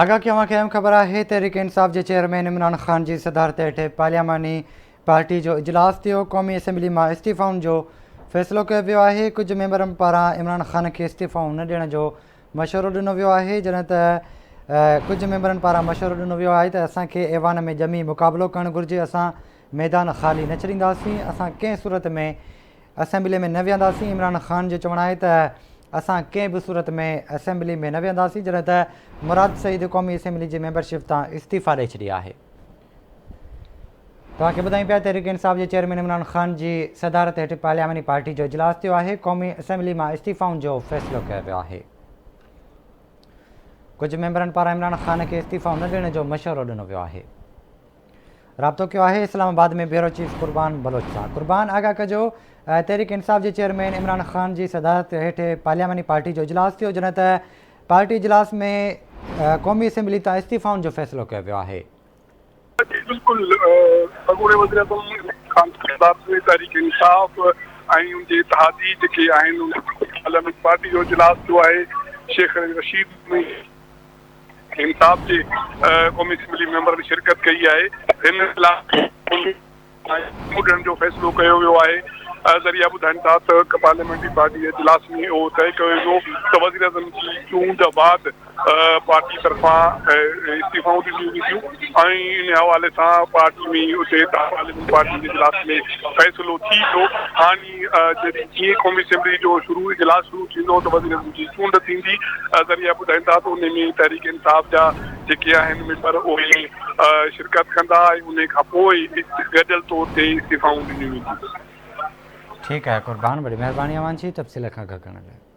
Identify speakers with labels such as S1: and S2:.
S1: آگاهه ڪيو اوهان کي اهم خبر آهي تحريڪ انصاف جي چيئرمين عمران خان جي صدارت هيٺ پارلياماني پارٽي جو اجلاس ٿيو قومي اسيمبلي مان استعيفائن جو فيصلو ڪيو ويو آهي ڪجهه ميمبرن پاران عمران خان کي استعيفائون نه ڏيڻ جو مشورو ڏنو ويو آهي جڏهن ته ڪجهه ميمبرن پاران مشورو ڏنو ويو آهي ته اسان کي ايوان ۾ ڄمي مقابلو ڪرڻ گهرجي اسان ميدان خالي نه ڇڏينداسين اسان ڪنهن صورت ۾ اسيمبلي ۾ نه ويهنداسين، عمران خان جو چوڻ آهي ته اسان ڪنهن به صورت ۾ اسيمبلي ۾ نه ويهنداسين، جڏهن ته مراد سعيد قومي اسيمبلي جي ميمبرشپ تان استعيفيٰ ڏئي ڇڏي آهي. توهان کي ٻڌايون پيا تحريڪ انصاف جي چيئرمين عمران خان جي صدارت هيٺ پارلياماني پارٽي جو اجلاس ٿيو آهي، قومي اسيمبلي مان استعيفائن جو فيصلو ڪيو ويو آهي. ڪجهه ميمبرن پاران عمران خان کي استعيفائون نه ڏيڻ جو مشورو ڏنو ويو آهي. رابطو ڪيو آهي اسلام آباد ۾ بيورو چيف قربان بلوچ سان قربان آگاهه ڪجو تحريڪ انصاف جي چيئرمين عمران خان جي صدارت هيٺ پارلياماني پارٽي جو اجلاس ٿيو جڏهن ته پارٽي اجلاس ۾ قومي اسيمبلي تان استعيفائن جو فيصلو ڪيو ويو آهي.
S2: جي بلڪل اڳوڻي وزيراعظم عمران خان جي صدارت ۾ تحريڪ انصاف ۽ ان جي اتحادي جيڪي آهن ان پارلياماني پارٽي جو اجلاس ٿيو آهي شيخ رشيد انصاف جي قومي اسيمبلي ميمبرن شرڪت ڪئي آهي. هن اجلاس ۾ ڏيڻ جو فيصلو ڪيو ويو آهي. ذريعا ٻڌائين ٿا ته پارليامينٽري پارٽي جي اجلاس ۾ اهو طئي ڪيو ويو ته وزيراعظم جي چونڊ بعد پارٽي طرفان استعيفائون ڏنيون وينديون ۽ ان حوالي سان پارٽي ۾ اتي پارليامينٽ پارٽي جي اجلاس ۾ فيصلو ٿي ويو. هاڻي جڏهن جيئن قومي اسيمبلي جو شروع اجلاس شروع ٿيندو ته وزيراعظم جي چونڊ ٿيندي، ذريعا ٻڌائين ٿا ته ان ۾ تحريڪ انصاف جا جيڪي آهن ميمبر اهي شرڪت ڪندا ۽ ان کان پوء گڏيل طور تي استعيفائون ڏنيون وينديون.
S1: ٺيڪ آهي قربان وڏي مهرباني اوهان جي تفصيل کان آگاهه ڪرڻ لاء.